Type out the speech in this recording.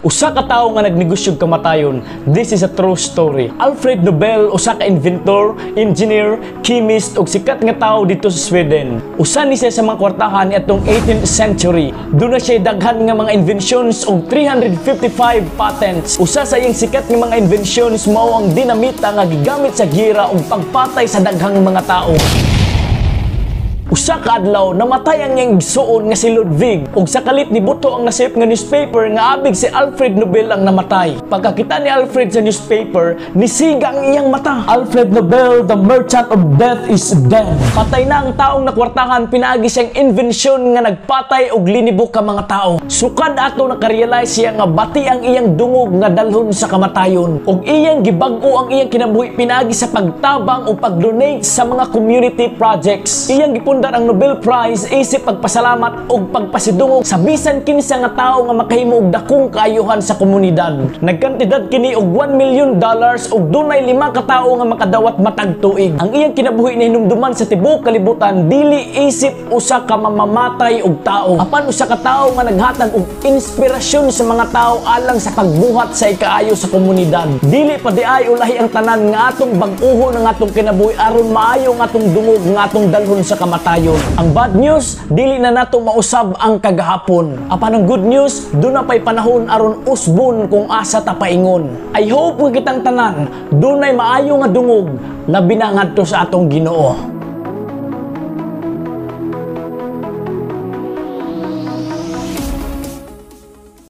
Usa ka tawo nga nagnegosyo og kamatayon. This is a true story. Alfred Nobel, usa ka inventor, engineer, chemist ug sikat nga tawo didto sa Sweden. Usa ni siya sa mga kwartahan niadtong 18th century. Duna siya daghan nga mga inventions ug 355 patents. Usa sa iyang sikat nga mga inventions mao ang dinamita nga gigamit sa gira ug pagpatay sa daghang mga tao. Usa ka adlaw, namatay ang iyang igsuon nga si Ludwig ug sa kalit nibuto ang nasayop nga newspaper nga abig si Alfred Nobel ang namatay. Pagkakita ni Alfred sa newspaper, nisiga ang iyang mata. "Alfred Nobel, the merchant of death, is dead." Patay na ang taong nakwartahan pinaagi sa iyang invention nga nagpatay og linibo ka mga tao. Sukad ato, nakarealize siya nga bati ang iyang dungog nga dalhon sa kamatayon ug iyang gibag-o ang iyang kinabuhi pinaagi sa pagtabang o pag-donate sa mga community projects. Iyang gipundar ang Nobel Prize isip pagpasalamat ug pagpasidungog sa bisan kinsa nga tawo nga makahimo og dakong kaayuhan sa komunidad. Nagkantidad kini og $1 million ug dunay lima ka tawo nga makadawat matag tuig. Ang iyang kinabuhi nahinumduman sa tibuok kalibutan dili isip usa ka mamamatay og tao, apan usa ka tawo nga naghatag og inspirasyon sa mga tao alang sa pagbuhat sa ikaayo sa komunidad. Dili pa diay ulahi ang tanan nga atong bag-uhon ang atong kinabuhi aron maayo ang atong dungog nga atong dalhon sa kamatayon. Ang bad news, dili na nato mausab ang kagahapon. Apan ang good news, duna pay panahon aron usbon kung asa ta paingon. I hope nga kitang tanan dunay maayo nga dungog, labi na ngadto sa atong Ginoo.